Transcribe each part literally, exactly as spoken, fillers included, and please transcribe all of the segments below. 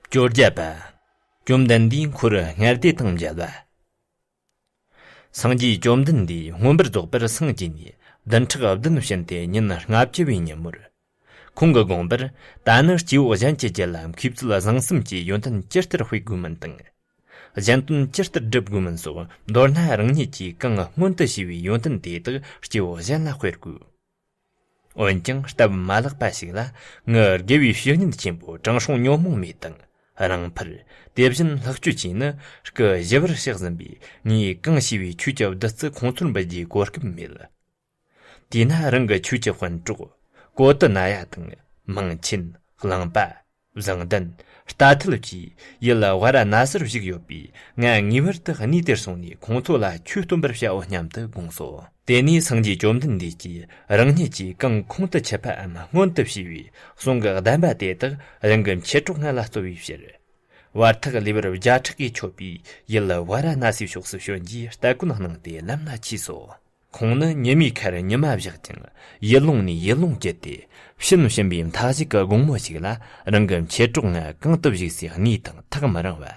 བཅོ་བརྒྱད་པ། བཅོམ་ལྡན་འདས་འཁོར་ལྔ་སྡེ་དང་མཇལ་བ། སངས་རྒྱས་བཅོམ་ལྡན་འདས་མངོན་པར་རྫོགས་པར་སངས་རྒྱས་ནས་བདུན་ཕྲག་བདུན་ཕྱིན་ཏེ་ཉིན་ལྔ་བཅུ་བའི་ཉིན་མོར། ཁོང་གི་དགོངས་པར། ད་ནི་སྐྱེ་བོ་གཞན་གྱི་རྒྱུད་ལ་མཁས་བཙུན་བཟང་གསུམ་གྱི་ཡོན་ཏན་ཇི་ལྟར་སྤེལ་དགོས་མིན་དང་། གཞན་དོན་ཇི་ལྟར་སྒྲུབ་དགོས་མིན་སོགས་མདོར་ན་རང་ཉིད་ཀྱིས་གང་སྔོན་དུ་ཤེས་པའི་ཡོན་ཏན་དེ་དག་སྐྱེ་བོ་གཞན་ལ་སྤེལ་དགོས། འོན་ཀྱང་སྟབས་མ་ལེགས་པ་ཞིག་ལ། ངའི་དགེ་བའི་བཤེས་གཉེན་ཆེན་པོ་དྲང་སྲོང་ཉོན་མོངས་མེད་དང་། རིང་འཕུར། དེ་བཞིན་ལྷག་སྤྱོད་བཅས་ནི་སྐུ་ཞི་བར་གཤེགས་ཟིན་པས། ངས་གང་ཞུས་པའི་ཆོས་ཀྱི་བདུད་རྩི་ཁོང་ཚོར་འབུལ་རྒྱུའི་གོ་སྐབས་མེད། དེས་ན་རང་གི་ཆོས་ཀྱི་དཔོན་གྲོགས། ཀོ་ཏུ་ན་ཡ་དང་། མིང་ཆེན། གླིང་པ། བཟང་ལྡན། རྟ་ཐུལ་བཅས་ཡུལ་ཝཱ་ར་ཎ་སིར་བཞུགས་ཡོད་པས། ང་ངེས་པར་དུ་གནས་དེར་སོང་ནས་ཁོང་ཚོ་ལ་ཆོས་སྟོན་པར་བྱའོ་སྙམ་དུ་དགོངས་སོ། དེ་ནས་སངས་རྒྱས་བཅོམ་ལྡན་འདས་ཀྱིས་རང་ཉིད་ཀྱིས་གང་ཁོང་དུ་ཆུད་པའམ་སྔོན་དུ་ཤེས་པའི་གསུང་གི་གདམས་པ་དེ་དག་རང་གི་མཆེད་གྲོགས་ལྔ་ལ་གཙོ་བོའི་ཕྱིར། བར་ཐག་ལེ་བར་བརྒྱ་ཕྲག་གིས་ཆོད་པའི་ཡུལ་ཝཱ་ར་ཎ་སིའི་ཕྱོགས་སུ་བྱོན་རྗེས་སྟ་གོན་གནང་སྟེ་ལམ་ལ་ཆས་སོ། ཁོང་ནི་ཉི་མའི་ཁར་ཉི་མ་བཞག་ཅིང་། ཡུལ་ལུང་ནས་ཡུལ་ལུང་བརྒྱུད་དེ། ཕྱིན་ཕྱིན་པའི་མཐའ་ཞིག་གི་དགོང་མོ་ཞིག་ལ། རང་གི་མཆེད་གྲོགས་ལྔ་གང་དུ་བཞུགས་སའི་གནས་དང་ཐག་མི་རིང་བ།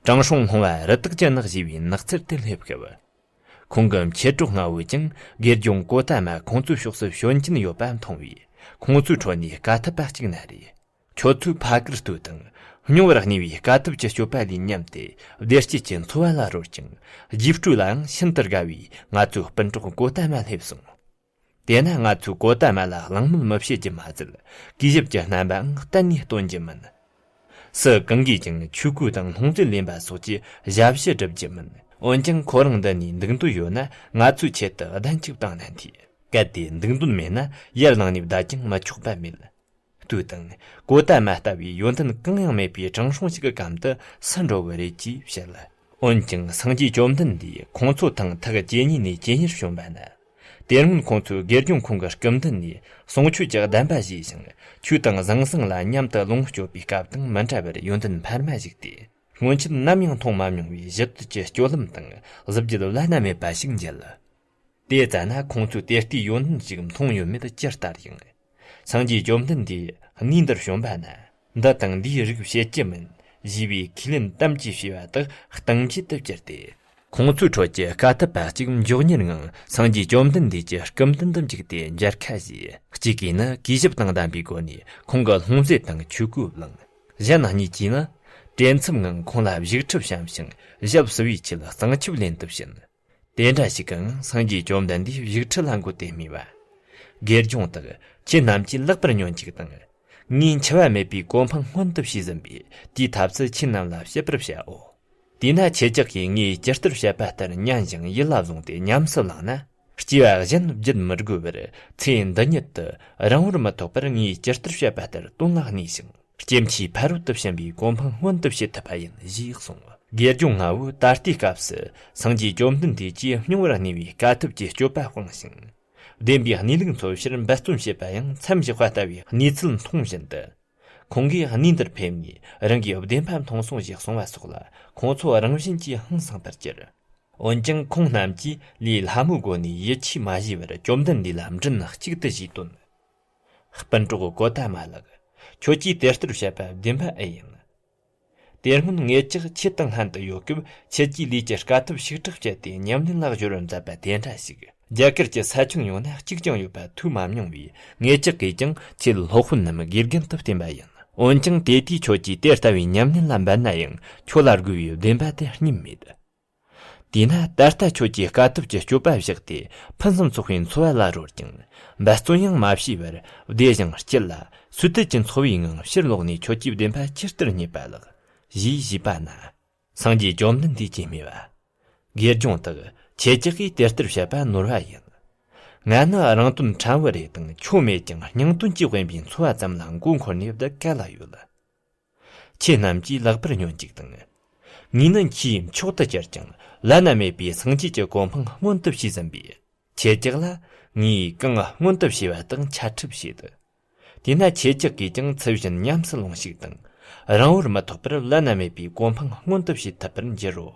དྲང་སྲོང་ལྷུང་བ་རི་དྭགས་ཀྱི་ནགས་ཞེས་པའི་ནགས་ཚལ་དུ་སླེབས་སྐབས། ཁོང་གི་མཆེད་གྲོགས་ལྔ་བོས་ཀྱང་དགེ་སྦྱོང་གོ་ཏ་མ་ཁོང་ཚོའི་ཕྱོགས་སུ་བྱོན་གྱིན་ཡོད་པ་མཐོང་བས། ཁོང་ཚོའི་ཁྲོད་ནས་དཀའ་ཐུབ་པ་གཅིག་ན་རེ། ཁྱོད་ཚོས་ཕ་གིར་ལྟོས་དང་། སྨྱུང་བར་གནས་པའི་དཀའ་ཐུབ་ཀྱི་སྤྱོད་པ་ལས་ཉམས་ཏེ། བདེ་སྐྱིད་ཀྱི་འཚོ་བ་ལ་རོལ་ཅིང་། རྗེས་སྤྲོད་ལའང་ཤིན་ཏུ་དགའ་བའི་ང་ཚོའི་སྤུན་གྲོགས་གོ་ཏ་མ་སླེབས་སོང་། དེས་ན་ང་ཚོས་གོ་ཏ་མ་ལ་གླེང་མོལ་མི་བྱེད་རྒྱུ་མ་ཟད། གུས་ཞབས་ཀྱི་རྣམ་པའང་གཏན་ནས་སྟོན་རྒྱུ་མིན། སུ་གང་གིས་ཀྱང་ཆོས་གོས་དང་ལྷུང་བཟེད་ལེན་པ་སོགས་ཀྱི་ཞབས་ཕྱི་སྒྲུབ་རྒྱུ་མིན། འོན་ཀྱང་ཁོ་རང་འདི་ནས་འདུག་འདོད་ཡོད་ན། ང་ཚོའི་ཆེད་དུ་གདན་གཅིག་བཏིང་ན་འཐུས། གལ་ཏེ་འདུག་འདོད་མེད་ན། ཡར་ལངས་ནས་བསྡད་ཀྱང་མི་ཆོག་པ་མེད། ལྟོས་དང་། གོ་ཏ་མ་ལྟ་བུའི་ཡོན་ཏན་གང་ཡང་མེད་པའི་དྲང་སྲོང་ཞིག་གི་གམ་དུ་སུ་འགྲོ་གི་རེད་ཅེས་བཤད། འོན་ཀྱང་སངས་རྒྱས་བཅོམ་ལྡན་འདས་ཁོང་ཚོ་དང་ཐག་ཇེ་ཉེ་ནས་ཇེ་ཉེར་བྱོན་པ་ན། དེ་སྔོན་ཁོང་ཚོས་དགེ་སྦྱོང་ཁོང་གི་སྐུ་མདུན་ནས་གསུང་ཆོས་ཀྱི་གདམས་པ་བཞེས་ཤིང་། ཆོས་དང་ཟང་ཟིང་ལ་མཉམ་དུ་ལོངས་སྤྱོད་པའི་སྐབས་དང་མི་འདྲ་བར་ཡོན་ཏན་འཕར་མ་ཞིག་སྟེ། སྔོན་ཆད་ནམ་ཡང་མཐོང་མ་མྱོང་བའི་གཞི་དུས་ཀྱི་སྤྱོད་ལམ་དང་གཟི་བརྗིད་བླ་ན་མེད་པ་ཞིག་མཇལ། དེ་ཙ་ན་ཁོང་ཚོས་དེ་ལྟའི་ཡོན་ཏན་ཞིག་མཐོང་ཡོད་མེད་ཅི་ལྟར་ཡང་། སངས་རྒྱས་བཅོམ་ལྡན་འདས་གནས་འདིར་བྱོན་པ་ན། འདི་དང་འདིའི་རིགས་བྱེད་ཀྱི་མིན། ཞེས་པའི་ཁས་ལེན་དམ་གྱིས་བྱས་པ་དག་གཏིང་བརྗེད་དུ་གྱུར་ཏེ། ཁོང་ཚོའི་ཁྲོད་ཀྱི་དཀའ་ཐུབ་པ་གཅིག་མགྱོགས་མྱུར་ངང་སངས་རྒྱས་བཅོམ་ལྡན་འདས་ཀྱི་སྐུ་མདུན་དུ་འཇུག་སྟེ་མཇལ་ཁ་བཞེས། གཅིག་གིས་ནི་གུས་ཞབས་དང་ལྡན་པའི་སྒོ་ནས་ཁོང་གི་ལྷུང་བཟེད་དང་ཆོས་གོས་བླངས། གཞན་གཉིས་ཀྱིས་ནི། བྲེལ་འཚུབ་ངང་ཁོང་ལ་བཞུགས་ཁྲི་བཤམས་ཤིང་ཞབས་བསུ་བའི་ཆེད་གཙང་ཆབ་ལེན་དུ་ཕྱིན། དེ་འདྲ་ཞིག་གིས་སངས་རྒྱས་བཅོམ་ལྡན་འདས་བཞུགས་ཁྲི་ལ་འགོད་དེ་སྨྲས་པ། དགེ་སྦྱོང་དག་ཁྱེད་རྣམས་ཀྱིས་ལེགས་པར་ཉོན་ཅིག་དང་། ངས་འཆི་བ་མེད་པའི་གོ་འཕང་མངོན་དུ་བྱས་ཟིན་པས། དེའི་ཐབས་སུ་ཁྱེད་རྣམས་ལ་བཤད་པར་བྱའོ། དེས་ན་ཁྱེད་ཅག་གིས་ངས་ཇི་ལྟར་བཤད་པ་ལྟར་ཉན་ཞིང་ཡིད་ལ་བཟུང་སྟེ་ཉམས་སུ་བླངས་ན། སྐྱེ་བ་གཞན་བརྒྱུད་མི་དགོས་པར་ཚེ་འདི་ཉིད་དུ་རིང་པོར་མི་ཐོགས་པར་ངས་ཇི་ལྟར་བཤད་པ་ལྟར་དོན་ལ་གནས་ཤིང་། སྐྱེ་འཆིའི་ཕ་རོལ་ཏུ་ཕྱིན་པའི་གོ་འཕང་མངོན་དུ་བྱེད་ཐུབ་པ་ཡིན། ཞེས་གསུངས། དགེ་སྦྱོང་ལྔ་བོས་ད་ལྟའི་སྐབས་སུ་སངས་རྒྱས་བཅོམ་ལྡན་འདས་ཀྱིས་སྨྱུང་བར་གནས་པའི་དཀའ་ཐུབ་ཀྱི་སྤྱོད་པ་སྤངས་ཤིང་། བདེན་པའི་གནས་ལུགས་འཚོལ་ཕྱིར་འབད་བརྩོན་བྱེད་པ་ཡང་མཚམས་བཞག་པ་ལྟ་བུའི་གནས་ཚུལ་མཐོང་བཞིན་དུ། ཁོང་གིས་གནས་འདིར་ཕེབས་ནས་རང་གིས་བདེན་པ་མཐོང་སོང་ཞེས་གསུངས་པ་སོགས་ལ་ཁོང་ཚོ་རང་བཞིན་གྱིས་ཧང་སངས་པར་གྱུར། འོན་ཀྱང་ཁོང་རྣམས་ཀྱིས་ལས་སླ་མོའི་སྒོ་ནས་ཡིད་ཆེས་མ་བྱས་པར་བཅོམ་ལྡན་འདས་ལ་མགྲིན་གཅིག་ཏུ་བཞེས་དོན། སྤུན་གྲོགས་གོ་ཏ་མ་ལགས། ཁྱོད་ཀྱིས་དེ་ལྟར་བཤད་པ་བདེན་པ་ཨེ་ཡིན། དེ་སྔོན་ངེད་ཅག་ཁྱེད་དང་ལྷན་དུ་ཡོད་སྐབས་ཁྱེད་ཀྱིས་ལས་ཀྱི་དཀའ་ཐུབ་ཞིག་དྲག་སྤྱད་དེ་ཉམས་ལེན་ལ་སྦྱོར་བར་མཛད་པ་དེ་འདྲ་ཞིག་རྒྱ་གར་གྱི་ས་ཁྱོན་ཡོངས་ན་གཅིག་ཀྱང་ཡོད་པ་ཐོས་མ་མྱོང་བས། ངེད་ཅག་གིས་ཀྱང་ཁྱེད་སློབ་དཔོན་ནམ་དགེ་རྒན་དུ་བསྟེན་པ་ཡིན། འོན་ཀྱང་དེ་དུས་ཁྱོད་ཀྱིས་དེ་ལྟ་བུའི་ཉམས་ལེན་ལ་འབད་ན་ཡང་ཁྱོད་ལ་དགོས་པའི་བདེན་པ་དེ་རྙེད་མེད། དེས་ན་ད་ལྟ་ཁྱོད་ཀྱིས་དཀའ་ཐུབ་ཀྱི་སྤྱོད་པ་བཞག་སྟེ་ཕུན་སུམ་ཚོགས་པའི་འཚོ་བ་ལ་རོལ་ཀྱང་། འབད་བརྩོན་ཡང་མ་བྱས་པར་བདེ་ཞིང་སྐྱིད་ལ་སོས་དལ་གྱི་འཚོ་བའི་ངང་ཕྱིར་ལོག་ནས་ཁྱོད་ཀྱིས་བདེན་པ་ཇི་ལྟར་རྙེད་པ་ལགས། ཞེས་ཞུས་པ་ན། སངས་རྒྱས་བཅོམ་ལྡན་འདས་ཀྱིས་སྨྲས་པ། དགེ་སྦྱོང་དག་ཁྱེད་ཅག་གིས་དེ་ལྟར་བཤད་པ་ནོར་བ་ཡིན། ང་ནི་རང་དོན་ཕྲན་བུ་རེ་དང་ཆོ་མེད་ཀྱང་སྙིང་དོན་གྱིས་དབེན་པའི་འཚོ་བ་ཙམ་ལ་མགོ་འཁོར་ནས་བསྡད་ག་ལ་ཡོད། ཁྱེད་རྣམས་ཀྱིས་ལེགས་པར་ཉོན་ཅིག་དང་། ངས་ནི་འཆིའི་མཆོག་ཏུ་གྱུར་ཀྱང་བླ་ན་མེད་པའི་སངས་རྒྱས་ཀྱི་གོ་འཕང་མངོན་དུ་བྱས་ཟིན་པས། ཁྱེད་ཅག་ལ་ངས་གང་མངོན་དུ་བྱས་པ་དག་འཆད་ཁྲིད་བྱེད། དེས་ན་ཁྱེད་ཅག་གིས་ཀྱང་ཚུལ་བཞིན་ཉམས་སུ་ལོངས་ཤིག་དང་། རིང་པོར་མི་ཐོགས་པར་བླ་ན་མེད་པའི་གོ་འཕང་མངོན་དུ་བྱེད་ཐུབ་པར་འགྱུར་རོ།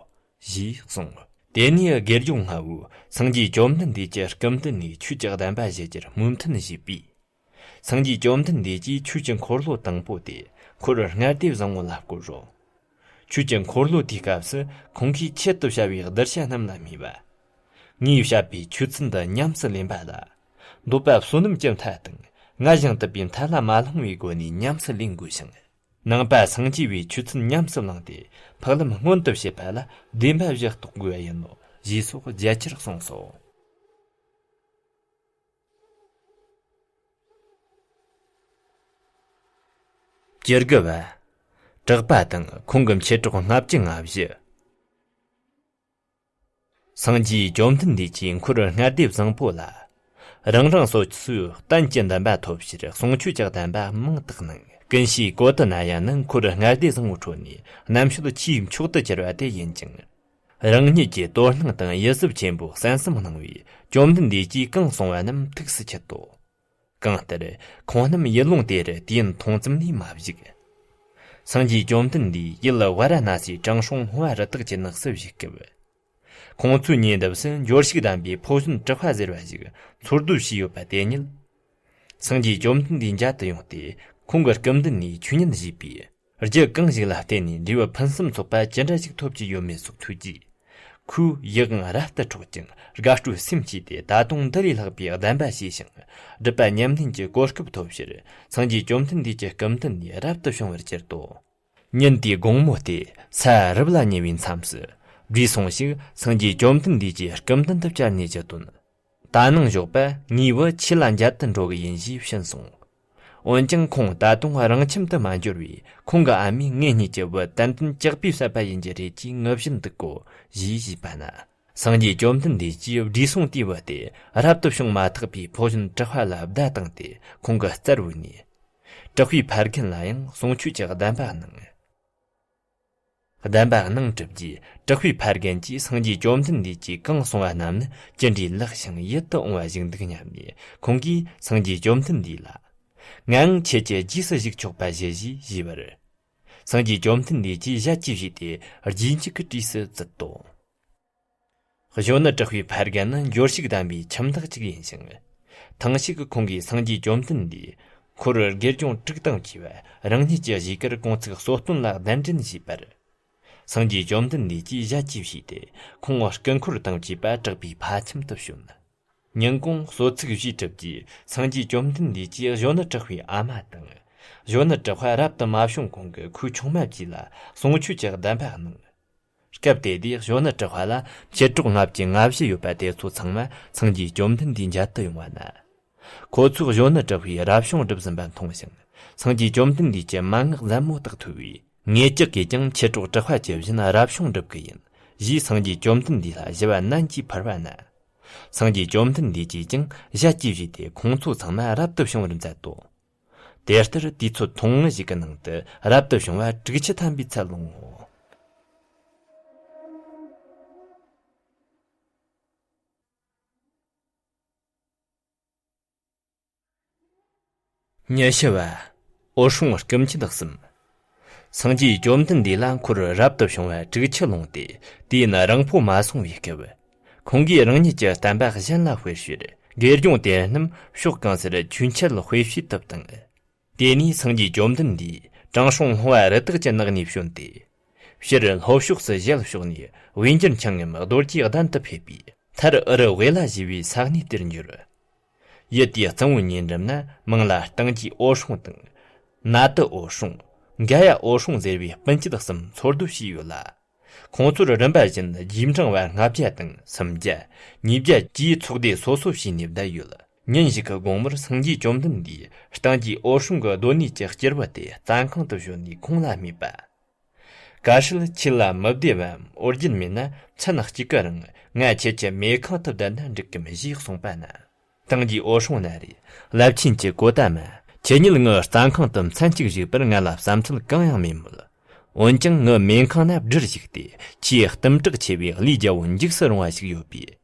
ཞེས་གསུངས། དེ་ནས་དགེ་སྦྱོང་ལྔ་བོས་སངས་རྒྱས་བཅོམ་ལྡན་འདས་ཀྱི་སྐུ་མདུན་ནས་ཆོས་ཀྱི་གདམས་པ་བཞེས་རྒྱུར་སྨོན་མཐུན་བཞེས་པས། སངས་རྒྱས་བཅོམ་ལྡན་འདས་ཀྱིས་ཆོས་ཀྱི་འཁོར་ལོ་དང་པོ་དེ་འཁོར་ལྔ་སྡེ་བཟང་པོ་ལ་བསྐོར་རོ། ཆོས་ཀྱི་འཁོར་ལོ་དེའི་སྐབས་སུ་ཁོང་གིས་ཆེད་དུ་བྱ་བའི་གདུལ་བྱ་རྣམས་ལ་སྨྲས་པ། ངས་བཤད་པའི་ཆོས་ཚུལ་འདི་ཉམས་སུ་ལེན་པ་ལ། འདོད་པ་བསོད་ནམས་ཀྱི་མཐའ་དང་ང་ཞིང་དུ་པའི་མཐའ་ལ་མ་ལྷུང་བའི་སྒོ་ནས་ཉམས་སུ་ལེན་དགོས་ཤིང་། ནང་པ་སངས་རྒྱས་པའི་ཆོས་ཚུལ་ཉམས་སུ་བླངས་ཏེ་འཕགས་ལམ་མངོན་དུ་བྱེད་པ་ལ་བདེན་པ་བཞི་རྟོགས་དགོས་པ་ཡིན་ནོ། ཞེས་སོགས་རྒྱ་ཆེར་གསུངས་སོ། བཅུ་དགུ་བ། གྲགས་པ་དང་ཁོང་གི་མཆེད་གྲོགས་ལྔ་བཅུ་ང་བཞི། སངས་རྒྱས་བཅོམ་ལྡན་འདས་ཀྱིས་འཁོར་ལྔ་སྡེ་བཟང་པོ་ལ། རང་རང་སོ་སོའི་གཏན་གྱི་འདུན་པ་ཐོབ་ཕྱིར་གསུང་ཆོས་ཀྱི་བདམས་པ་མང་དུ་གནང་། ཀུན་ཤེས་གོ་ཏི་ན་ཡ་ནི་འཁོར་ལྔ་སྡེ་བཟང་པོའི་ཁྲོད་ནས་རྣམ་དཔྱོད་ཆེས་མཆོག་ཏུ་གྱུར་པ་དེ་ཡིན་ཅིང་། རང་ཉིད་ཀྱི་དོ་སྣང་དང་ཡིད་གཟབ་ཆེན་པོས་གསན་བསམ་གནང་བས་བཅོམ་ལྡན་འདས་ཀྱིས་གང་གསུང་བ་རྣམས་ཐུགས་སུ་ཆུད་དོ། གང་ལྟར་ཁོང་རྣམས་ཡུལ་ལུང་དེར་དུས་ཡུན་ཐུང་ཙམ་ལས་མ་བཞུགས། སངས་རྒྱས་བཅོམ་ལྡན་འདས་ཡུལ་ཝཱ་ར་ཎ་སིའི་དྲང་སྲོང་ལྷུང་བ་རི་དྭགས་ཀྱི་ནགས་སུ་བཞུགས་སྐབས། ཁོང་ཚོའི་ཉེ་འདབས་སུ་འབྱོར་ཕྱུག་དམ་པའི་ཕོ་གཞོན་དྲེགས་པ་ཟེར་བ་ཞིག་འཚོ་སྡོད་བྱས་ཡོད་པ་དེ་ཉིད། སངས་རྒྱས་བཅོམ་ལྡན་འདས་མཇལ་དུ་ཡོང་སྟེ་ཁོང་གི་སྐུ་མདུན་ནས་ཆོས་ཉན་བཞེས་པས། རྒྱུ་གང་ཞིག་ལ་བརྟེན་ནས་འབྲས་བུ་ཕུན་སུམ་ཚོགས་པ་ཅི་འདྲ་ཞིག་ཐོབ་ཀྱི་ཡོད་མེད་སོགས་ཐོས་རྗེས། ཁོས་ཡིད་དབང་རབ་ཏུ་འཕྲོག་ཅིང་དགའ་སྤྲོའི་སེམས་སྐྱེས་ཏེ་ད་དུང་འདི་ལས་ལྷག་པའི་གདམས་པ་བྱས་ཤིང་སྒྲུབ་པ་ཉམས་ལེན་གྱི་གོ་སྐབས་ཐོབ་ཕྱིར་སངས་རྒྱས་བཅོམ་ལྡན་འདས་ཀྱི་སྐུ་མདུན་ནས་རབ་ཏུ་བྱུང་བར་གྱུར་ཏོ། ཉིན་དེའི་དགོང་མོ་སྟེ་ས་རུབ་ལ་ཉེ་བའི་མཚམས་སུ་བགྲེས་སོང་ཞིག་སངས་རྒྱས་བཅོམ་ལྡན་འདས་ཀྱི་སྐུ་མདུན་དུ་བཅར་ནས་ཇི་ལྟར། ད་ནངས་ཞོགས་པ་ངའི་བུ་ཁྱེད་ལ་མཇལ་དུ་འགྲོ་གི་ཡིན་ཞེས་བྱིན་སོང་། འོན་ཀྱང་ཁོང་ད་དུང་རང་ཁྱིམ་དུ་མ་འབྱོར་བས་ཁོང་གི་ཨ་མས་ངེད་གཉིས་ཀྱི་བུ་ཏན་ཏན་ཇག་པས་བསད་པ་ཡིན་རྒྱུ་རེད་ཅེས་ངུ་བཞིན་འདུག་གོ་ཞེས་ཞུས་པ་ན། སངས་རྒྱས་བཅོམ་ལྡན་འདས་ཀྱིས་བགྲེས་སོང་དེའི་བུ་དེ་རབ་ཏུ་བྱུང་མ་ཐག་པའི་ཕོ་གཞོན་དྲེགས་པ་ལ་བརྡ་བཏང་སྟེ་ཁོང་གི་རྩར་བོས་ནས། དྲེགས་པའི་ཕ་རྒན་ལ་ཡང་གསུང་ཆོས་ཀྱི་གདམས་པ་གནང་། གདམས་པ་གནང་གྲུབ་རྗེས་དྲེགས་པའི་ཕ་རྒན་གྱིས་སངས་རྒྱས་བཅོམ་ལྡན་འདས་ཀྱིས་གང་གསུང་བ་རྣམས་ནི་ཅི་འདྲའི་ལེགས་ཤིང་ཡིད་དུ་འོང་བ་ཞིག་འདུག་སྙམ་ནས་ཁོང་གིས་སངས་རྒྱས་བཅོམ་ལྡན་འདས་ལ། ངའང་ཁྱེད་ཀྱི་རྗེས་སུ་ཞུགས་ཆོག་པ་ཞུ་ཞེས་ཞུས་པར། སངས་རྒྱས་བཅོམ་ལྡན་འདས་ཀྱིས་ཞལ་གྱིས་བཞེས་ཏེ་རྗེས་འཇུག་གི་གྲས་སུ་བརྩིས་ཏོ། གཞོན་ནུ་དྲེགས་པའི་ཕ་རྒན་ནི་འབྱོར་ཕྱུག་དམ་པའི་ཁྱིམ་བདག་ཅིག་ཡིན་ཞིང་། ཐེངས་ཤིག་ཁོང་གིས་སངས་རྒྱས་བཅོམ་ལྡན་འདས་འཁོར་དགེ་སྦྱོང་དྲུག་དང་བཅས་པ་རང་ཉིད་ཀྱི་གཞིས་ཀར་དགོང་ཚིགས་གསོལ་སྟོན་ལ་གདན་འདྲེན་བྱས་པར། སངས་རྒྱས་བཅོམ་ལྡན་འདས་ཀྱིས་ཞལ་གྱིས་བཞེས་ཏེ་ཁོང་སྐུ་འཁོར་དང་བཅས་པ་དྲེགས་པའི་ཕ་ཁྱིམ་དུ་བྱོན། ཉིན་གུང་གསོལ་ཚིགས་བཞེས་གྲུབ་རྗེས་སངས་རྒྱས་བཅོམ་ལྡན་འདས་ཀྱིས་གཞོན་ནུ་དྲེགས་པའི་ཨ་མ་དང་། གཞོན་ནུ་དྲེགས་པ་རབ་ཏུ་མ་བྱུང་གོང་གི་ཁོའི་ཆུང་མ་བཅས་ལ་གསུང་ཆོས་ཀྱི་གདམས་པ་གནང་། སྐབས་དེ་དུས་གཞོན་ནུ་དྲེགས་པ་ལ་མཆེད་གྲོགས་ལྔ་བཅུ་ང་བཞི་ཡོད་པ་དེ་ཚོ་ཚང་མ་སངས་རྒྱས་བཅོམ་ལྡན་འདས་མཇལ་དུ་ཡོང་བ་ན། ཁོ་ཚོས་གཞོན་ནུ་དྲེགས་པས་རབ་བྱུང་སྒྲུབ་ཟིན་པ་མཐོང་ཞིང་། སངས་རྒྱས་བཅོམ་ལྡན་འདས་ཀྱི་མན་ངག་ཟབ་མོ་དག་ཐོས་པས། ངེད་ཅག་གིས་ཀྱང་མཆེད་གྲོགས་དྲེགས་པ་ཇི་བཞིན་རབ་བྱུང་སྒྲུབ་ཀྱི་ཡིན། ཞེས་སངས་རྒྱས་བཅོམ་ལྡན་འདས་ལ་ཞུ་བ་ནན་གྱིས་ཕུལ་བ་ན། སངས་རྒྱས་བཅོམ་ལྡན་འདས་ཀྱིས་ཀྱང་ཞལ་གྱིས་བཞེས་ཏེ་ཁོང་ཚོ་ཚང་མ་རབ་ཏུ་བྱུང་བར་མཛད་དོ། དེ་ལྟར་དུས་ཚོད་ཐུང་ངུ་ཞིག་གི་ནང་དུ་རབ་ཏུ་བྱུང་བ་དྲུག་ཅུ་ཐམ་པའི་ཚད་ལོངས་སོ། ཉི་ཤུ་བ། འོད་སྲུང་སྐུ་མཆེད་གསུམ། སངས་རྒྱས་བཅོམ་ལྡན་འདས་ལ་འཁོར་རབ་ཏུ་བྱུང་བ་དྲུག་ཅུ་ལོངས་ཏེ་དུས་ཡུན་རིང་པོ་མ་སོང་བའི་སྐབས། ཁོང་གིས་རང་ཉིད་ཀྱི་བསྟན་པ་གཞན་ལ་སྤེལ་ཕྱིར་དགེ་སྦྱོང་དེ་རྣམས་ཕྱོགས་གང་སར་ཆོས་འཆད་དཔེ་བཤད་དུ་བཏང་། དེ་ནས་སངས་རྒྱས་བཅོམ་ལྡན་འདས་དྲང་སྲོང་ལྷུང་བ་རི་དྭགས་ཀྱི་ནགས་ནས་བྱོན་ཏེ། ཕྱིར་ལྷོ་ཕྱོགས་སུ་ཞལ་ཕྱོགས་ནས་བཻ་འགྱུར་འཆང་ངམ་རྡོ་རྗེའི་གདན་དུ་ཕེབས་པས་མཐར་ཨུ་རུ་ཝེ་ལ་ཞེས་པའི་ས་གནས་དེར་འབྱོར། ཡུལ་དེའི་གཙང་བོའི་ཉེ་འགྲམ་ན་མིང་ལ་རྟ་མགོའི་འོད་སྲུང་དང་། ནཱ་ཏི་འོད་སྲུང་། ག་ཡ་འོད་སྲུང་ཟེར་བའི་སྤུན་མཆེད་གསུམ་འཚོ་སྡོད་བྱས་ཡོད་ལ། ཁོང་ཚོར་རིམ་པ་བཞིན་རྗེས་འབྲང་བ་ལྔ་བརྒྱ་དང་སུམ་བརྒྱ། ཉིས་བརྒྱ་བཅས་ཚོགས་སྡེ་སོ་སོ་བྱས་ནས་བསྡད་ཡོད། ཉིན་ཞིག་གི་དགོང་མོར་སངས་རྒྱས་བཅོམ་ལྡན་འདས་རྟ་མགོའི་འོད་སྲུང་གི་སྡོད་གནས་ཀྱི་སྐྱེར་བུ་དེ་རྩྭ་ཁང་དུ་བྱོན་ནས་ཁོང་ལ་སྨྲས་པ། གལ་སྲིད་ཁྱེད་ལ་མི་བདེ་བའམ་འོ་བརྒྱལ་མེད་ན་མཚན་གཅིག་གི་རིང་ང་ཁྱེད་ཀྱི་མལ་ཁང་དུ་བསྡད་ན་འགྲིག་གམ་ཞེས་གསུངས་པ་ན། རྟ་མགོའི་འོད་སྲུང་ན་རེ། རླབས་ཆེན་གྱི་གོ་ཏ་མ། ཁྱེད་ཉིད་ངའི་རྩྭ་ཁང་དུ་མཚན་གཅིག་བཞུགས་པར་ང་ལ་བསམ་ཚུལ་གང་ཡང་མེད་མོད། འོན་ཀྱང་ངའི་མལ་ཁང་ན་སྦྲུལ་ཞིག་སྟེ་ཆེས་གཏུམ་དྲག་ཆེ་བའི་ལས་རྒྱལ་པོ་འཇིགས་སུ་རུང་བ་ཞིག་ཡོད་པས།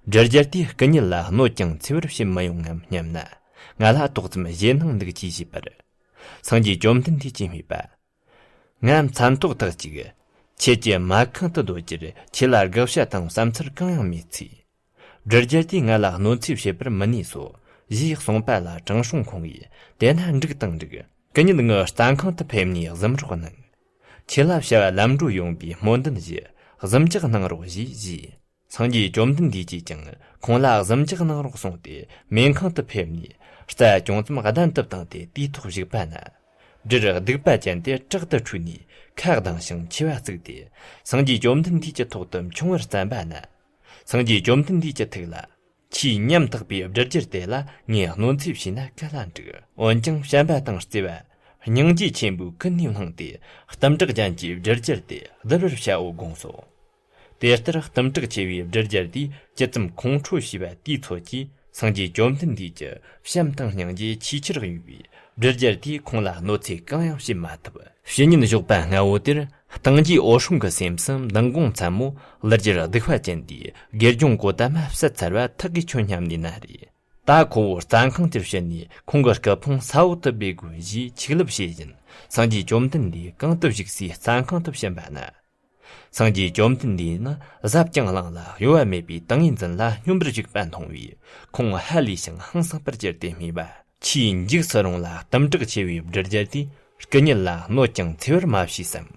སྦྲུལ་རྒྱལ་དེས་སྐུ་ཉིད་ལ་གནོད་ཅིང་འཚེ་བར་བྱེད་མི་ཡོང་ངམ་སྙམ་ན། ང་ལ་ཏོག་ཙམ་ཞེད་སྣང་འདུག་ཅེས་ཞུས་པར། སངས་རྒྱས་བཅོམ་ལྡན་འདས་ཀྱིས་སྨྲས་པ། ང་མཚན་ཐོག་ཐག་ཅིག་ཁྱེད་ཀྱི་མལ་ཁང་དུ་སྡོད་རྒྱུར་ཁྱེད་ལ་དགག་བྱ་དང་བསམ་ཚུལ་གང་ཡང་མེད་ཚེ། སྦྲུལ་རྒྱལ་དེས་ང་ལ་གནོད་འཚེ་བྱེད་པར་མི་ནུས་སོ། ཞེས་གསུངས་པ་ལ་དྲང་སྲོང་ཁོང་གིས། དེ་ན་འགྲིག་དང་འགྲིག། སྐུ་ཉིད་ངའི་རྩྭ་ཁང་དུ་ཕེབས་ནས་གཟིམ་རོགས་གནང་། ཁྱེད་ལ་བྱ་བ་ལམ་འགྲོ་ཡོང་བའི་སྨོན་འདུན་ཞུ། གཟིམ་འཇག་གནང་རོགས་ཞེས་ཞུས། སངས་རྒྱས་བཅོམ་ལྡན་འདས་ཀྱིས་ཀྱང་ཁོང་ལ་གཟིམ་འཇག་གནང་རོགས་གསུངས་ཏེ། སྨན་ཁང་དུ་ཕེབས་ནས་རྩྭ་ཅུང་ཙམ་གདན་དུ་བཏིང་སྟེ་དུས་ཐོག་བཞུགས་པ་ན། སྦྲུལ་གདུག་པ་ཅན་དེ་དྲག་ཏུ་འཁྲུགས་ནས་ཁ་གདངས་ཤིང་མཆེ་བ་གཙིགས་ཏེ། སངས་རྒྱས་བཅོམ་ལྡན་འདས་ཀྱི་ཐོག་ཏུ་མཆོང་བར་བརྩམས་པ་ན། སངས་རྒྱས་བཅོམ་ལྡན་འདས་ཀྱི་ཐུགས་ལ། ཆེས་ཉམ་ཐག་པའི་སྦྲུལ་རྒྱལ་དེ་ལ་ངས་གནོད་འཚེ་བྱས་ན་ག་ལ་འགྲིག། འོན་ཀྱང་བྱམས་པ་དང་བརྩེ་བ། སྙིང་རྗེ་ཆེན་པོས་ཀུན་ནས་བསླངས་ཏེ། གཏུམ་དྲག་ཅན་གྱི་སྦྲུལ་རྒྱལ་དེ་བསྡུ་བར་བྱའོ་དགོངས་སོ། དེ་ལྟར་གཏུམ་དྲག་ཆེ་བའི་སྦྲུལ་རྒྱལ་དེས་ཇི་ཙམ་ཁོང་ཁྲོ་བྱས་པ་དེའི་ཚོད་ཀྱིས། སངས་རྒྱས་བཅོམ་ལྡན་འདས་ཀྱི་བྱམས་དང་སྙིང་རྗེ་ཆེས་ཆེར་གཡོས་པས། སྦྲུལ་རྒྱལ་དེས་ཁོང་ལ་གནོད་འཚེ་གང་ཡང་བྱེད་མ་ཐུབ། ཕྱི་ཉིན་ཞོགས་པ་སྔ་བོ་དེར། སྟེང་རྒྱས་འོད་སྲུང་གི་སེམས་སུ་མདང་དགོང་མཚན་མོ་ལུ་རྒྱུད་སྡིག་པ་ཅན་དེས་དགེ་སྦྱོང་གོ་ཏ་མ་བསད་ཚར་བ་ཐག་གིས་ཆོད་སྙམ་ནས་ན་རེ། ད་ཁོ་བོ་རྩྭ་ཁང་དེར་ཕྱིན་ནས་ཁོང་གི་སྐུ་ཕུང་ས་འོག་ཏུ་སྦས་དགོས་ཞེས་ཆིག་ལབ་བྱེད་བཞིན། སངས་རྒྱས་བཅོམ་ལྡན་འདས་གང་དུ་བཞུགས་སའི་རྩྭ་ཁང་དུ་ཕྱིན་པ་ན། སངས་རྒྱས་བཅོམ་ལྡན་འདས་ནི་ཟབ་ཅིང་གླིང་ལ་གཡོ་བ་མེད་པའི་ཏིང་ངེ་འཛིན་ལ་སྙོམས་པར་ཞུགས་པ་མཐོང་བས། ཁོང་ཧ་ལས་ཤིང་ཧང་སངས་པར་གྱུར་ཏེ་སྨྲས་པ། ཆེས་འཇིགས་སུ་རུང་ལ་གཏུམ་དྲག་ཆེ་བའི་སྦྲུལ་རྒྱལ་དེས་སྐུ་ཉིད་ལ་གནོད་ཅིང་འཚེ་བར་མ་བྱས་སམ།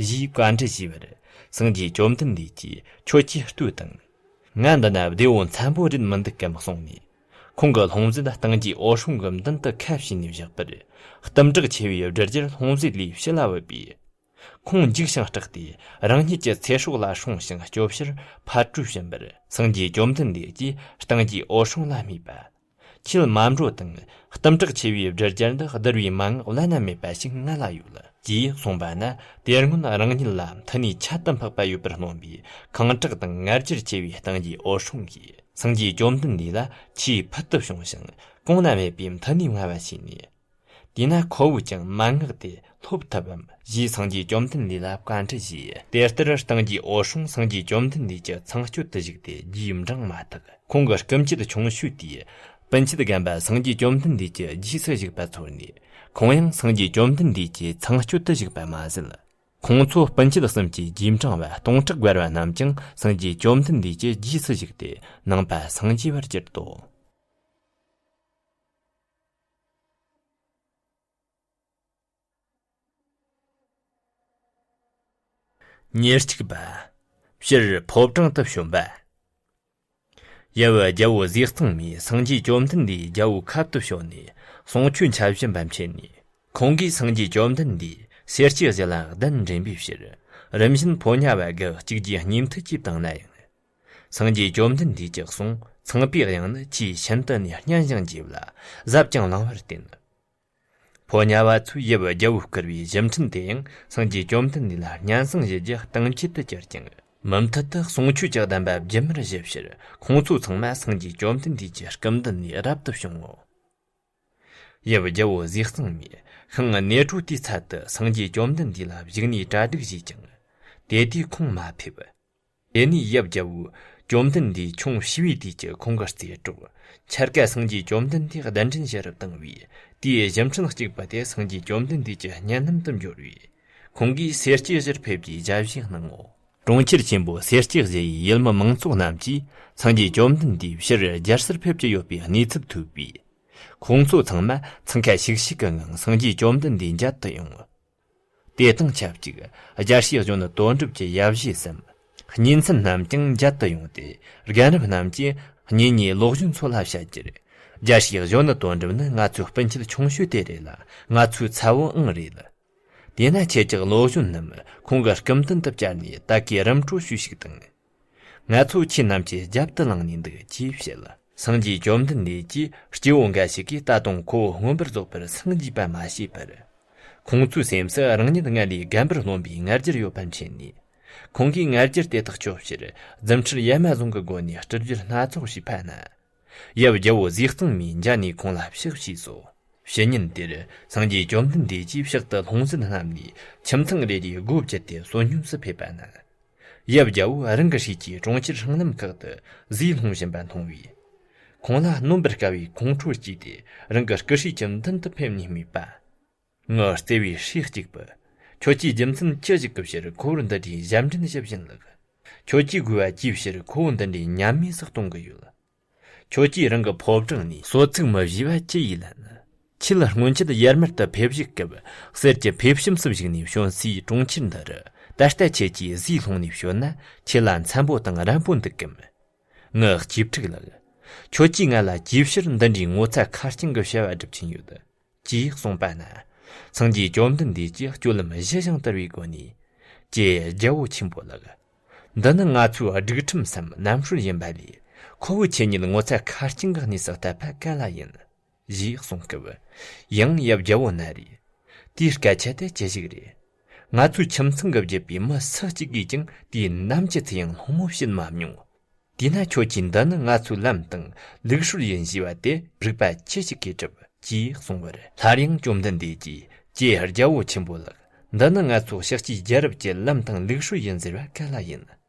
ཞེས་བཀའ་འདྲི་ཞུས་པར། སངས་རྒྱས་བཅོམ་ལྡན་འདས་ཀྱིས་ཁྱོད་ཀྱིས་ལྟོས་དང་། ང་འདི་ན་བདེ་བོ་འཚམ་པོ་རེད་མི་འདུག་གམ་གསུངས་ནས། ཁོང་གི་ལྷུང་བཟེད་སྟེང་རྒྱས་འོད་སྲུང་གི་མདུན་དུ་ཁ་ཕྱེ་ནས་བཞག་པར། གཏུམ་དྲག་ཆེ་བའི་སྦྲུལ་རྒྱལ་ལྷུང་བཟེད་ལས་ཕྱི་ལ་བུད་པས། ཁོང་འཇིགས་ཤིང་སྐྲག་སྟེ་རང་ཉིད་ཀྱི་ཚེ་སྲོག་ལ་སྲུང་ཞིང་སྐྱོབ་ཕྱིར་ཕར་བྲོས་ཕྱིན་པར། སངས་རྒྱས་བཅོམ་ལྡན་འདས་ཀྱིས་སྟེང་རྒྱས་འོད་སྲུང་ལ་སྨྲས་པ། ཁྱེད་མ་འགྲོ་དང་། གཏུམ་དྲག་ཆེ་བའི་སྦྲུལ་རྒྱལ་འདི་བསྡུར་བའི་མན་ངག་བླ་ན་མེད་པ་ཞིག་ང་ལ་ཡོད། ཅེས་གསུངས་པ་ན། དེ་སྔོན་རང་ཉིད་ལ་མཐུ་ནུས་ཁྱད་དུ་འཕགས་པ་ཡོད་པར་སྣང་བའི་ཁེངས་དྲེགས་དང་ང་རྒྱལ་ཆེ་བའི་སྟེང་རྒྱས་འོད་སྲུང་གིས་སངས་རྒྱས་བཅོམ་ལྡན་འདས་ལ་ཆེས་ཕུལ་དུ་བྱུང་ཞིང་གོང་ན་མེད་པའི་མཐུ་ནུས་མངའ་བ་བྱས་ནས། དེས་ན་ཁོ་བོས་ཀྱང་མན་ངག་དེ་སློབ་ཐུབ་བམ་ཞེས་སངས་རྒྱས་བཅོམ་ལྡན་འདས་ལ་བཀའ་འདྲི་ཞུས། དེ་ལྟར་སྟེང་རྒྱས་འོད་སྲུང་སངས་རྒྱས་བཅོམ་ལྡན་འདས་ཀྱི་ཚང་སྤྱོད་དུ་བཞུགས་ཏེ་རྗེས་འབྲང་མ་ཐག་ཁོང་གི་སྐུ་མཆེད་ཆུང་ཤོས་དེས་སྤུན་མཆེད་རྒན་པ་སངས་རྒྱས་བཅོམ་ལྡན་འདས་ཀྱི་རྗེས་སུ་བཞུགས་པ་ཚོར་ནས། ཁོང་ཡང་སངས་རྒྱས་བཅོམ་ལྡན་འདས་ཀྱི་ཚང་སྤྱོད་དུ་བཞུགས་པ་མ་ཟད། ཁོང་ཚོ་སྤུན་མཆེད་གསུམ་གྱི་རྗེས་འབྲང་བ་སྟོང་ཕྲག་བརྒལ་བ་རྣམས་ཀྱང་སངས་རྒྱས་བཅོམ་ལྡན་འདས་ཀྱི་རྗེས་སུ་བཞུགས་ཏེ་ནང་པ་སངས་རྒྱས་པར་གྱུར་ཏོ། ཉེར་གཅིག་པ། སྤྱིར་ཕོ་བྲང་དུ་བྱོན་པ། ཡབ་རྒྱལ་པོ་ཟས་གཙང་མས་སངས་རྒྱས་བཅོམ་ལྡན་འདས་རྒྱལ་པོའི་ཁབ་ཏུ་བྱོན་ནས་གསུང་ཆོས་འཆད་བཞིན་པ་མཁྱེན་ནས། ཁོང་གིས་སངས་རྒྱས་བཅོམ་ལྡན་འདས་སེར་སྐྱའི་གཞི་ལ་གདན་འདྲེན་པའི་ཕྱིར། རིམ་བཞིན་ཕོ་ཉ་བ་དགུ་གཅིག་རྗེས་གཉིས་མཐུད་ཀྱིས་བཏང་ན་ཡང་། སངས་རྒྱས་བཅོམ་ལྡན་འདས་ཀྱི་གསུང་ཚངས་པའི་དབྱངས་ནི་ཆེས་ཤིན་ཏུ་ནས་སྙན་ཞིང་རྒྱས་ལ་ཟབ་ཅིང་བླང་བར་བསྟན། ཕོ་ཉ་བ་ཚོས་ཡབ་རྒྱལ་པོས་བསྐུར་བའི་ཞབས་འཕྲིན་དེ་ཡང་སངས་རྒྱས་བཅོམ་ལྡན་འདས་ལ་སྙན་སེང་ཞུ་རྒྱུ་གཏམ་རྒྱུད་དུ་གྱུར་ཀྱང་། མུ་མཐུད་དུ་གསུང་ཆོས་ཀྱི་བདམས་པ་རྒྱུན་མར་ཞུ་ཕྱིར། ཁོང་ཚོ་ཚང་མ་སངས་རྒྱས་བཅོམ་ལྡན་འདས་ཀྱི་སྐུ་མདུན་ནས་རབ་ཏུ་བྱུང་ངོ་། ཡབ་རྒྱལ་པོ་ཟས་གཙང་མས་ཤིང་ནེ་གྲོ་དེའི་ཚལ་དུ་སངས་རྒྱས་བཅོམ་ལྡན་འདས་ལ་བཞུགས་ནས་གྲ་སྒྲིག་བྱས་ཀྱང་། དེ་དུས་ཁོང་མ་ཕེབས། དེ་ནས་ཡབ་རྒྱལ་པོས་བཅོམ་ལྡན་འདས་ཆུང་ཤི་བའི་དུས་ཀྱི་ཁོང་གི་རྩེ་སྒྲོག། འཆར་ཀ་སངས་རྒྱས་བཅོམ་ལྡན་འདས་གདན་འདྲེན་ཞུ་རུ་བཏང་བས། དེའི་ཞབས་འཕྲིན་གཅིག་པུ་དེ་སངས་རྒྱས་བཅོམ་ལྡན་འདས་ཀྱི་སྙན་རྣམ་དུ་འབྱོར་བས། ཁོང་གིས་སེར་སྐྱའི་གཞིར་ཕེབས་ཀྱིས་ཞབས་ཕྱི་གནང་ངོ་། གྲོང་ཁྱེར་ཆེན་པོ་སེར་སྐྱའི་གཞི་ཡི་ཡུལ་མི་མང་ཚོགས་རྣམས་ཀྱིས་སངས་རྒྱས་བཅོམ་ལྡན་འདས་ཕྱིར་རྒྱལ་སར་ཕེབས་ཀྱི་ཡོད་པའི་གནས་ཚུལ་ཐོས་པས། ཁོང་ཚོ་ཚང་མ་འཚང་ཁ་ཤིག་ཤིག་གི་ངང་སངས་རྒྱས་བཅོམ་ལྡན་འདས་མཇལ་དུ་ཡོང་། དེ་དང་ཆབས་ཅིག་རྒྱལ་སྲས་གཞོན་ནུ་དོན་གྲུབ་ཀྱི་ཡབ་གཞིས་སམ། གཉེན་ཚན་རྣམས་ཀྱང་མཇལ་དུ་ཡོང་སྟེ། རྒན་རབས་རྣམས་ཀྱིས་གཉེན་ཉེ་ལོ་གཞོན་ཚོ་ལ་བཤད་རྒྱུར། རྒྱལ་སྲས་གཞོན་ནུ་དོན་གྲུབ་ནི་ང་ཚོའི་སྤུན་མཆེད་ཆུང་ཤོས་དེ་རེད་ལ། ང་ཚོའི་ཚ་བོའང་རེད། དེས་ན་ཁྱེད་ཀྱིས་ལོ་གཞོན་རྣམས་ཁོང་གི་སྐུ་མདུན་དུ་བཅར་ནས་དད་གུས་རིམ་གྲོ་ཞུས་ཤིག་དང་། ང་ཚོ་ཁྱེད་རྣམས་ཀྱི་རྒྱབ་ཏུ་ལངས་ནས་འདུག་ཅེས་བཤད། སངས་རྒྱས་བཅོམ་ལྡན་འདས་ཀྱིས་སྐྱེ་བོ་འགའ་ཞིག་གིས་ད་དུང་ཁོ་བོ་མངོན་པར་རྫོགས་པར་སངས་རྒྱས་པ་མ་ཤེས་པར། ཁོང་ཚོའི་སེམས་སུ་རང་ཉིད་སྔར་ལས་རྒན་པར་རློམ་པའི་ང་རྒྱལ་ཡོད་པ་མཁྱེན་ནས། ཁོང་གིས་ང་རྒྱལ་དེ་དག་སྐྱོབ་ཕྱིར་རྫུ་འཕྲུལ་ཡ་མ་བཟུང་གི་སྒོ་ནས་སྤྲུལ་བརྗོད་སྣ་ཚོགས་བྱས་པ་ན། ཡབ་རྒྱལ་པོ་ཟས་གཙང་མས་མཇལ་ནས་ཁོང་ལ་ཕྱག་བྱས་སོ། ཕྱི་ཉིན་དེར་སངས་རྒྱས་བཅོམ་ལྡན་འདས་ཀྱིས་ཕྱག་ཏུ་ལྷུང་བཟེད་བསྣམས་ནས་ཁྱིམ་ཚང་རེ་རེའི་སྒོ་བརྒྱུད་དེ་བསོད་སྙོམས་སུ་ཕེབས་པ་ན། ཡབ་རྒྱལ་པོ་རང་གི་སྲས་ཀྱིས་གྲོང་ཁྱེར་ཧྲང་ནམ་ཁག་ཏུ་ཟས་སློང་བཞིན་པ་མཐོང་བས། ཁོང་ལ་གནོན་པར་དཀའ་བའི་ཁོང་ཁྲོ་སྐྱེས་ཏེ་རང་གི་སྐུ་སྲས་ཀྱི་མདུན་དུ་ཕེབས་ནས་སྨྲས་པ། ངའི་བརྩེ་བའི་སྲས་གཅིག་པུ། ཁྱོད་ཀྱིས་རྒྱུ་མཚན་ཅི་ཞིག་གི་ཕྱིར་ཁོ་བོར་འདི་འདྲའི་ཞབས་འདྲེན་ཞུ་བཞིན་ལགས། ཁྱོད་ཀྱིས་དགོས་པ་ཅིའི་ཕྱིར་ཁོ་བོ་འདི་འདྲའི་ཉམས་དམས་སུ་གཏོང་གི་ཡོད། ཁྱོད་ཀྱིས་རང་གི་ཕོ་བྲང་ནས་གསོལ་ཚིགས་མི་བཞེས་པ་ཅི་ཡིས་ལན། ཁྱེད་ལ་སྔོན་ཆད་ཡར་མར་དུ་ཕེབས་བཞུགས་སྐབས་གསེར་གྱི་ཕེབས་ཤམ་སུ་བཞུགས་ནས་བྱོན་སའི་གྲོང་ཁྱེར་འདི་རུ། ད་ལྟ་ཁྱེད་ཀྱིས་ཟས་སློང་ནས་བྱོན་ན་ཁྱེད་ལ་འཚམ་པོ་དང་རན་པོ་འདུག་གམ། ངའི་གཅེས་ཕྲུག་ལགས། ཁྱོད་ཀྱིས་ང་ལ་ཅིའི་ཕྱིར་འདི་འདྲའི་ངོ་ཚ་ཁ་རྐྱང་གི་བྱ་བ་སྒྲུབ་ཀྱིན་ཡོད། ཅེས་གསུངས་པ་ན། སངས་རྒྱས་བཅོམ་ལྡན་འདས་ཀྱིས་སྤྱོད་ལམ་གཞི་བཞིན་དར་བའི་སྒོ་ནས། ཀྱེ་རྒྱལ་པོ་ཆེན་པོ་ལགས། འདི་ནི་ང་ཚོའི་སྒྲིག་ཁྲིམས་སམ་རྣམ་སྲོལ་ཡིན་པ་ལས། ཁོ་བོས་ཁྱེད་ཉིད་ངོ་ཚ་ཁ་རྐྱང་གི་གནས་སུ་བསྟད་པ་ག་ལ་ཡིན། ཞེས་གསུངས་སྐབས། ཡང་ཡབ་རྒྱལ་པོ་ན་རེ། དེའི་སྐད་ཆ་དེ་ཅི་ཞིག་རེད། ང་ཚོའི་ཁྱིམ་ཚང་གི་བརྒྱུད་པའི་མི་སུ་གཅིག་གིས་ཀྱང་དུས་ནམ་གྱི་ཚེ་ཡང་སློང་མོ་བྱེད་མ་མྱོང་། དེས་ན་ཁྱོད་ཀྱིས་འདི་ནི་ང་ཚོའི་ལམ་དང་ལུགས་སྲོལ་ཡིན་ཞེས་པ་དེ་རིགས་པ་ཅི་ཞིག་གིས་གྲུབ། ཅེས་གསུངས་པར། སླར་ཡང་བཅོམ་ལྡན་འདས་ཀྱིས། ཀྱེ་རྒྱལ་པོ་ཆེན་པོ་ལགས། འདི་ནི་ང་ཚོ་ཤཱཀྱའི་རྒྱལ་རབས་ཀྱི་ལམ་དང་ལུགས་སྲོལ་ཡིན་ཟེར་བ་ག་ལ་ཡིན།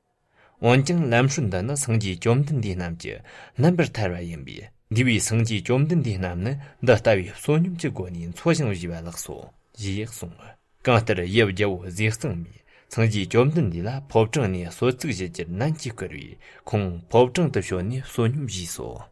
འོན་ཀྱང་ལམ་སྲོལ་འདི་ནི་སངས་རྒྱས་བཅོམ་ལྡན་འདས་རྣམས་ཀྱིས་རྣམ་པར་ཐར་བ་ཡིན་པས། འདས་པའི་སངས་རྒྱས་བཅོམ་ལྡན་འདས་རྣམས་ནི་འདི་ལྟ་བུའི་བསོད་སྙོམས་ཀྱི་སྒོ་ནས་འཚོ་ཞིང་བཞེས་པ་ལགས་སོ། ཞེས་གསུངས། གང་ལྟར་ཡབ་རྒྱལ་པོ་ཟས་གཙང་མས་སངས་རྒྱས་བཅོམ་ལྡན་འདས་ལ་ཕོ་བྲང་ནས་གསོལ་ཚིགས་བཞེས་རྒྱུར་ནན་གྱིས་བསྐུལ་བས། ཁོང་ཕོ་བྲང་དུ་བྱོན་ནས་བསོད་སྙོམས་བཞེས་སོ།